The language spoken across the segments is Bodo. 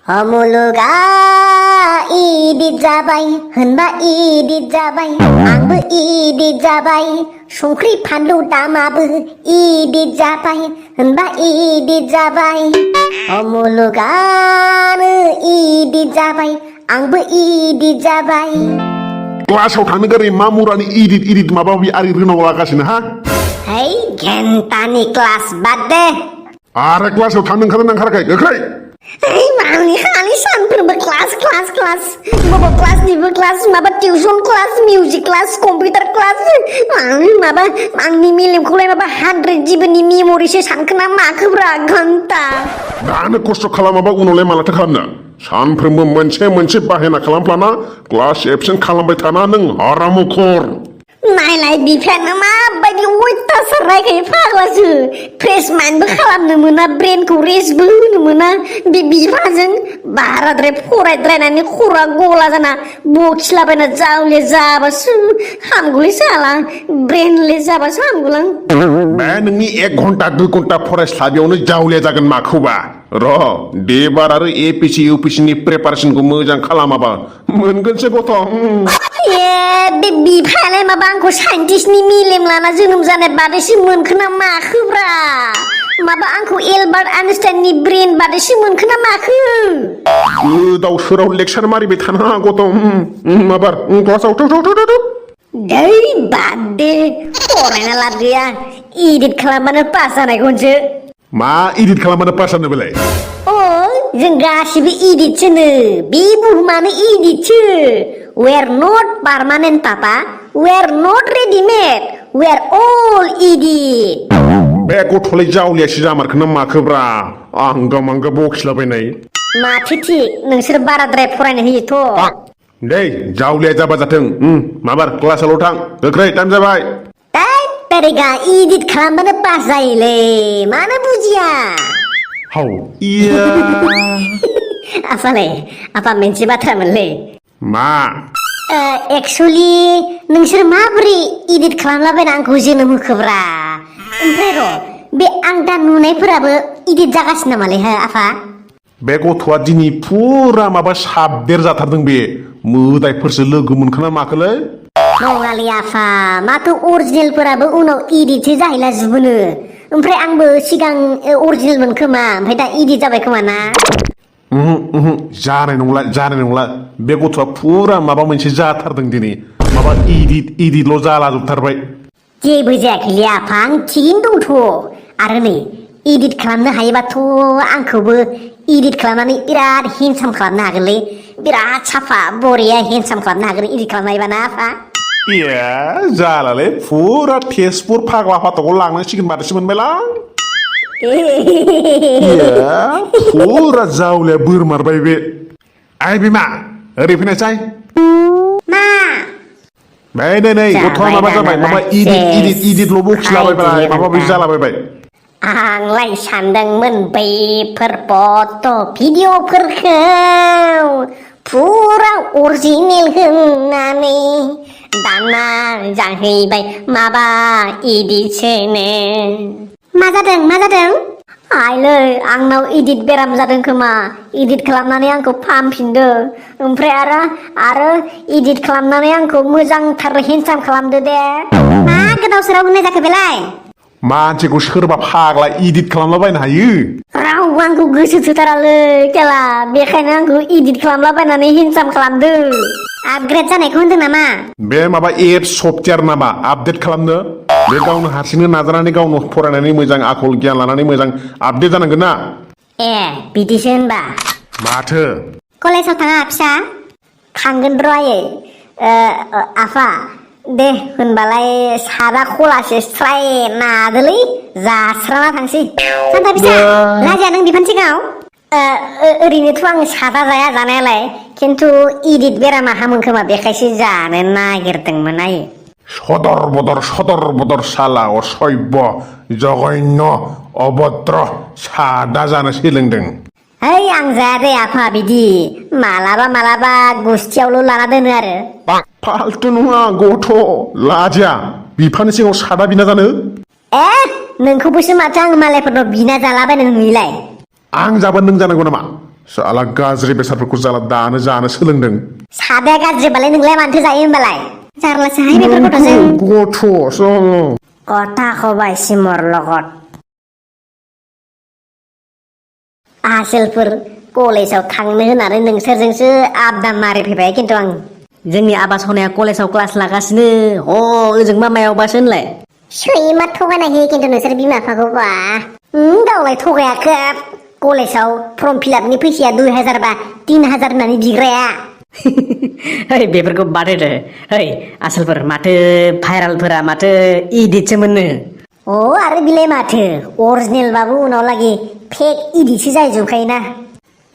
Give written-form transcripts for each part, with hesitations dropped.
मुलुगा इदिट जाबाय होनबा इदिट जाबाय आंबो इदिट जाबाय संख्रि फानलु दामाबो इदिट जाबाय होनबा इदिट जाबाय मुलुगानो इदिट जाबाय आंबो इदिट जाबाय क्लासाव थांनो गारि मा मुरानि इदिट माबा माबि आरि रोनाव लागासिनो हा है घेन्टानि क्लास बाद दे आरे क्लासाव थांनो ओंखारदों ओंखाराखै गोख्रै मानि खालि सानफ्रोमबो क्लास बबा क्लासनिबो क्लास माबा tuition class music class computer class माबा आंनि मेलेमखौलाय माबा 100 जिबीनि मेम'रिसो सानखोना माखोब्रा घन्टा दानो खस्थ' खालामाबा उनावलाय मालाथो खालामनो सानफ्रोमबो मोनसे बाहायना खालामफ्लाना क्लास एबसेन्ट खालामबाय थाना नों हारामुखर नायलाय बिफायानो माबायदि अयथासार रायखायो फाग्लासो फ्रेश माइन्डबो खालामनो मोना ब्रेनखौ रेस्टबो होनो मोना बे बिफाजों बाराद्राय फरायद्रायनानै खरा गला जाना बखिलाबायना जावले जाबासो हामगौलै साला ब्रेनलेस जाबासो हामगौलां बे नोंनि 1 घन्टा 2 घन्टा फरायस्लाबियावनो जावले जागोन माखौबा र' देबार आरो एपिसि इउपिसिनि प्रिपारेसनखौ मोजां खालामाबा मोनगोनसो गथ' बे बिफायालाय माबा आंखौ साइन्टिस्टनि मेलेम लाना जोनोम जानाय बादैसो मोनखोना माखोब्रा माबा आंखौ एलबार्ट आइनस्टाइननि ब्रेन बादैसो मोनखोना माखो गोदाव सोराव लेक्सार मारिबाय थाना गथ' माबार क्लासाव दै बाद दे फरायना लाब गैया इदिट खालामबानो पास जानायखौसो मा इदिट खालामबानो पास जानो बेलाय जों गासिबो इदिटसोनो बे बुहुमानो इदिटसो We are not permanent, Papa. We are not ready-made. We are all idiot. बे गथ'लाय जावलियासो जामारखोना माखोब्रा आंगा बखिलाबायनाय माथो थिक नोंसोर बाराद्राय फरायनो होयोथ' दे जावलिया जाबा जाथों माबार क्लासावल' थां गोख्रै टाइम जाबाय तेरेगा इदिट खालामबानो पास जायोलै मानो बुजिया हाउ इया आफा मोनसे बाथ्रामोनलै मा एक्चुअली नोंसोर माबोरै इदिट खालामलाबायना आंखौ जोनोम होखोब्रा ओमफ्राय र' बे आं दा नुनायफोराबो इदिट जागासिनो नामालै हो आफा बे गथ'आ दिनै फुरा माबा साबदेर जाथारदों बे मोदायफोरसो लोगो मोनखोना माखोलै नङालै आफा माथो अरिजिनेलफोराबो उनाव इदिटसो जाहैला जोबोनो ओमफ्राय आंबो सिगां अरिजिनेलमोन खोमा ओमफ्राय दा इदिट जाबाय खोमा ना जानाय नंला बे गथ'आ फुरा माबा मोनसे जाथारदों दिनै माबा इदिटल' जाला जोबथारबाय जेबो जायाखैलै आफा आं थिगैनो दंथ' आरो नै इदिट खालामनो हायोबाथ' आंखौबो इदिट खालामनानै बिराद हेन्डसाम खालामनो हागोनलै बिराद साफा बरिया हेन्डसाम खालामनो हागोन इदिट खालामनो हायोबा ना आफा जालालै फुरा तेजपुर फाग्ला फाथाखौ लांनांसिगोन माथोसो मोनबायलां फुरा जावलिया बोर मारबाय बे आइ बिमा ओरै फैनायसाय मा नै गथ'आ माबा जाबाय माबा इदिटल' बखिलाबायबाय माबा बिदि जालाबायबाय आंलाय सानदोंमोन बैफोर फट' भिडिअ'फोरखौ फुरा अरिजिनेल होननानै दाना जाहैबाय माबा इदिटसोनो मा जादों आइलै आंनाव इदिट बेराम जादों खोमा इदिट खालामनानै आंखौ फाहामफिनदो ओमफ्राय आरो इदिट खालामनानै आंखौ मोजांथार हेन्डसाम खालामदो दे मा गोदाव सोराव होननाय जाखो बेलाय मानसिखौ सोरबा फाग्ला इदिट खालामलाबायनो हायो रावबो आंखौ गोसो थोथारालै खेला बेखायनो आंखौ इदिट खालामलाबायनानै हेन्डसाम खालामदो आपग्रेड जानायखौ होनदों नामा बे माबा एप्स सफ्टवेयार नामा आपडेट खालामनो बे गावनो हारसिंनो नाजानानै गावनो फरायनानै मोजां आखल गियान लानानै मोजां आपडेट जानांगोन ना बिदिसो होनबा माथो कलेजाव थाङा फिसा थांगोन र' आयै आफा दे होनबालाय सादा खलासे स्राय नादोलै जास्राना थांसै सानथा फिसा लाजिया नों बिफान सिगाङाव ओरैनोथ' आं सादा जाया जानायालाय खिन्थु इदिट बेरामा हामो खोमा बेखायसो जानो नागिरदोंमोन आयै सदर बदर साला असभ्य जघन्य अभद्र सादा जानो सोलोंदों आं जाया दे आफा बिदि मालाबा गुस्थियावल' लाना दोनो आरो फाल्तु नङा गथ' लाजिया बिफानि सिगाङाव सादा बिना जानो नोंखौबोसो माथो आं मालायफोरनाव बिना जालाबायनो नुयोलाय आं जाबा नों जानांगौ नामा साला गाज्रि बेसादफोरखौ जाला दानो जानो सोलोंदों सादाया गाज्रिबालाय नोंलाय मानोथो जायो होमबालाय जारलासोहाय बेफोर गथ'जों गथ' बाय सिमर लगत आसोलफोर कलेजाव थांनो होननानै नोंसोरजोंसो आबदा मारिफैबाय खिन्थु आं जोंनि आबा सनाया कलेजाव क्लास लागासिनो ओजों मामायावबासो होनलाय सैमा थगायना होयो खिन्थु नोंसोर बिमा बिफाखौ बा गावलाय थगायाखै कलेजाव फर्म फिलापनि फैसाया 2000 बा 3000 होननानै बिग्राया ओइ बेफोरखौ बाद होदो ओइ आसोलफोर माथो भाइरालफोरा माथो इदिटसो मोननो आरो बिलाय माथो अरिजिनेलबाबो उनाव लागै फेक इदिटसो जाहैजोबखायोना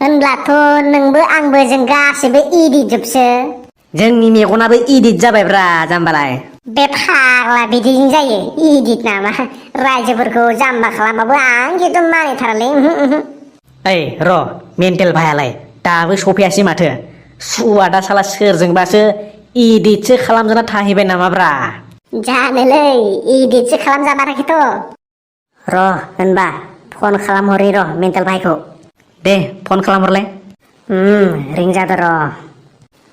होनब्लाथ' नोंबो आंबो जों गासैबो इदिट जोबसो जोंनि मेगनाबो इदिट जाबायब्रा जाम्बालाय बे फाग्ला बिदिजों जायो इदिट नामा रायजोफोरखौ जाम्बा खालामबाबो आं खिन्थु मानिथारालै ओइ र' मेन्टेल भायालाय दाबो सफैयासै माथो सुवा दा साला सोरजोंबासो इदिटसो खालामजाना थाहैबाय नामाब्रा जानोलै इदिटसो खालामजामाराखैथ' र' होनबा फन खालामहरै र' मेन्टेल भाइखौ दे फन खालामहरलाय रिं जादो र'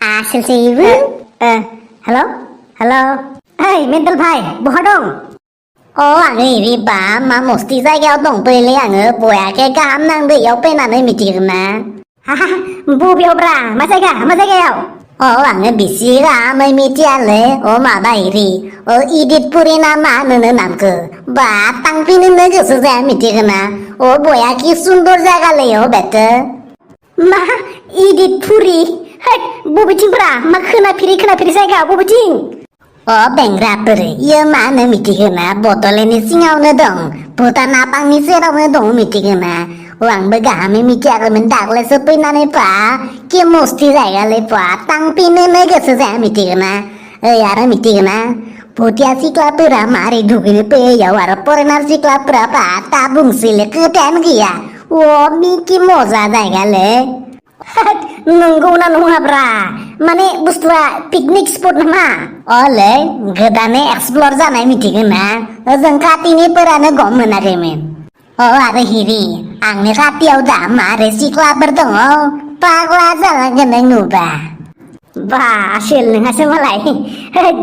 आसोलसो इबो हेल' ओइ मेन्टेल भाइ बहा दं आङो इरि बा मा मस्ति जायगायाव दंथ'योलै आङो बयाके गाहाम नांदो इयाव फैनानै मिथिगोन ना बबेयावब्रा मा जायगायाव आङो बिसि गाहामै मिथियालै माबा इरि इदितपुरि ना मा होनो नामखौ बा थांफिननो गोसो जाया मिथिगोन ना बया कि सुन्दर जायगालै बेथो मा इदितपुरि बबेथिंब्रा मा खोनाफेरि जायगा बबेथिं बेंग्राफोर इयो मा होनो मिथिगोन ना बड'लेण्डनि सिङावनो दं भुटान आफांनि सेरावनो दं मिथिगोन ना आंबो गाहामै मिथियाखैमोन दाख्लैसो फैनानै बा कि मस्ति जायगालै बा थांफिननो गोसो जाया मिथिगोन ना आरो मिथिगोन ना भुटिया सिख्लाफोरा मारै दुगैनो फैयो इयाव आरो फरेनार सिख्लाफोरा बा दा बुंसैलै खोथायानो गैया मिकि मजा जायगालै नंगौना नङाब्रा माने बुस्थुआ पिकनिक स्पट नामा अलै गोदानै एक्सप्लर जानाय मिथिगोन ना ओजों खाथिनिफोरानो गम मोनाखैमोन आरो हिरि आंनि खाथियाव दा मारै सिख्लाफोर दङ पाग्ला जालांगोन नों नुबा बा आसोल नोंहासो मालाय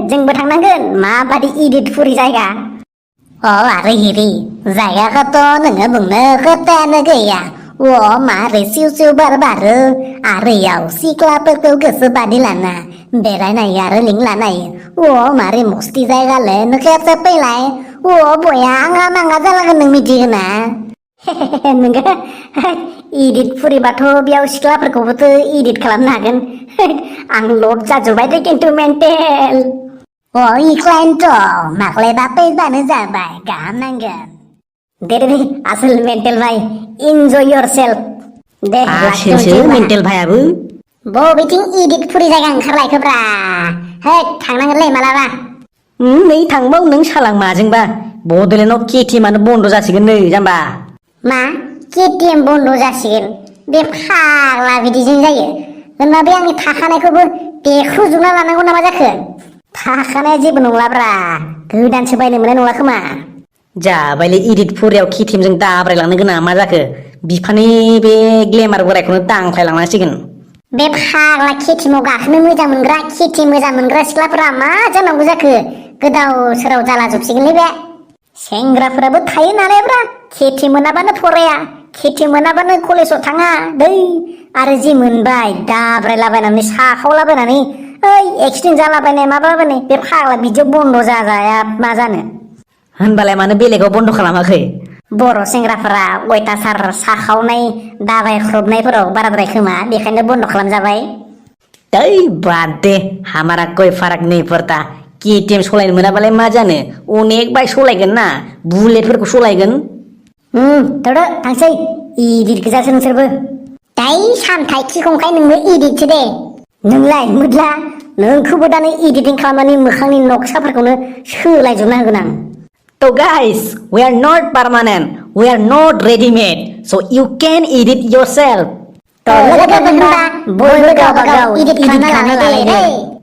जोंबो थांनांगोन माबादि इदितपुरि जायगा आरो हिरि जायगाखौथ' नोङो बुंनो खोथायानो गैया मारै सिउ बार बारो आरो इयाव सिख्लाफोरखौ गोसो बादि लाना बेरायनाय आरो लिंलानाय मारै मस्ति जायगालै नों खेबसे फैलाय बया आङा माङा जालांगोन नों मिथिगोन ना नोङो इदितपुरिबाथ' बेयाव सिख्लाफोरखौबोथ' इदिट खालामनो हागोन आं लड जाजोब्बाय दे खिन्थु मेन्टेल इख्लायनोथ' माख्लायबा फैबानो जाबाय गाहाम नांगोन दे आसोल मेन्टेल भाइ इन्जय योर सेल्फ दे आसोलसो मेन्टेल भायाबो बबेथिं इदितपुरि जायगा ओंखारलायखोब्रा थांनांगोनलै मालाबा नै थांबाव नों सालां माजोंबा बड'लेण्डआव केटिएमानो बन्द' जासिगोन नै जाम्बा मा केटिएम बन्द' जासिगोन बे फाग्ला बिदिजों जायो होनबा बे आंनि थाखानायखौबो देख्रुबजोबना लानांगौ नामा जाखो थाखानाया जेबो नंलाब्रा गोदानसो बायनो मोननाय नंला खोमा जाबायलै इदितपुरियाव केटिएमजों दाब्रायलांनो गोनां मा जाखो बिफानि बे ग्लेमार बोरायखौनो दांख्लायलांनांसिगोन बे फाग्ला केटिएमाव गाखोनो मोजां मोनग्रा केटिएम मोजां मोनग्रा सिख्लाफोरा मा जानांगौ जाखो गोदाव सोराव जाला जोबसिगोनलै बे सेंग्राफोराबो थायो नालायब्रा केटिएम मोनाबानो फराया केटिएम मोनाबानो कलेजाव थाङा दै आरो जि मोनबाय दाब्रायलाबायनानै साखावलाबायनानै एक्सिडेन्ट जालाबायनाय माबाबायनाय बे फाग्ला बिदियाव बन्द' जाजाया मा जानो होनबालाय मानो बेलेगाव बन्द' खालामाखै बर' सेंग्राफोरा अयथासार साखावनाय दाबायख्रबनायफोराव बाराद्राय खोमा बेखायनो बन्द' खालामजाबाय बाद दे हमारा कोई फाराक नहीं पड़ता केटिएम सलायनो मोनाबालाय मा जानो अनेक बाइक सलायगोन ना बुलेटफोरखौ सलायगोन थोदो थांसै इदिट गोजासो नोंसोरबो दाय सामथाय खिखंखाय नोंबो इदिटसो दे नोंलाय मुदला नोंखौबो दानो इदिटिं खालामनानै मोखांनि नक्साफोरखौनो सोलायजोबना होगोन आं So guys, we are not permanent, we are not ready-made, so you can edit yourself. लोगोफोर होनबा बयबो गावबा गाव इदिट खालामना लालाय